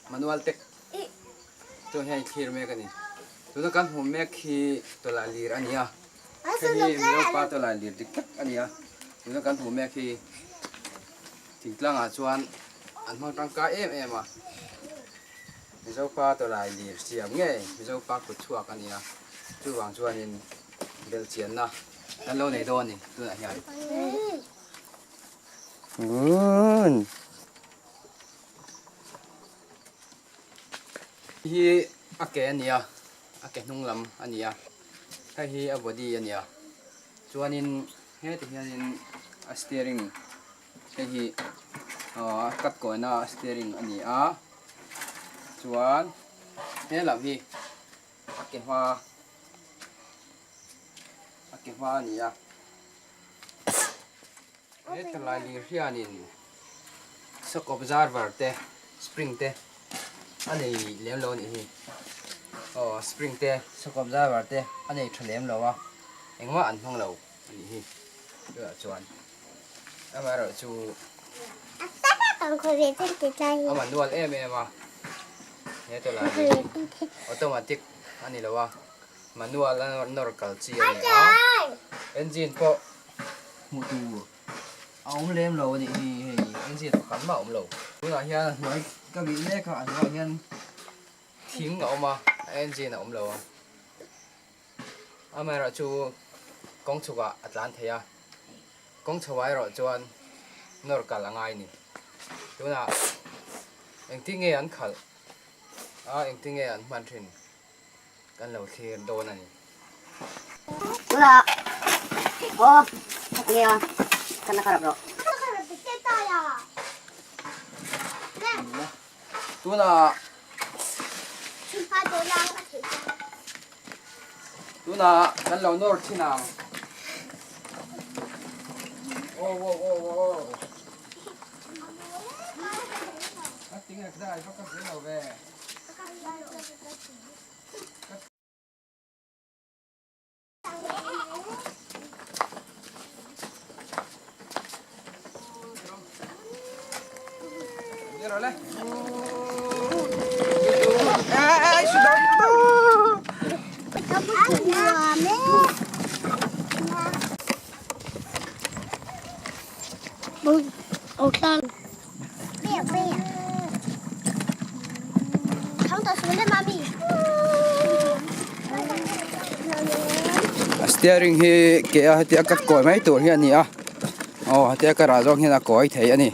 Manual Tech chuan hian i thlir mek a ni. Tuna kan hmuh mek hi tawlai lir a ni a, hei hi Mizopa tawlai lir dik tak a ni a. Tuna kan hmuh mek hi thingtlangah chuan an hmang tangkai em em a, Mizopa tawlai lir siam ngei Mizopa kut chhuak a ni a, chuvang chuanin belhchianna kan lo nei dawn a ni tunah hian. Hi a ke a ni a, a ke hnung lam a ni a, hei hi a body a ni a, chuanin heti hianin a steering hei hi a cut kawina a steering a ni a, chuan he lam hi a ke hma a ke hma a ni a. He thalai lir hianin shock observer te spring te a nei lem lo a nih hi aw spring te shock observer te a nei tha lem lo a engmah an hmang lo a nih hi tunah chuan amaherawhchu a manual em em a he thalai lir hi automatic a ni lo a. Manual a nawr kal chi a ni a, engine pawh hmuh tur a awm lem lo a nih hi hei engine pakhat mah a awm lo. Tunah hian a hnuai ka bih mek a, a hnuaiah hian thing a awm a, a engine a awm lo a, amaherawhchu kawng chhukah a tlan thei a, kawng chho ah erawh chuan nawr kal a ngai a ni. Tunah engtin nge an khalh a, engtin nge an hman thin? Kan lo thlir dawn a ni. Tunah Tunah kan lo nawr thin ang. Aw aw aw aw. Ka tinge ka dai vak a zel lo ve. A steering hi ke a heti a cut kawi mai tur hi a ni a aw heti a cut ah zawng hian a kawi thei a ni.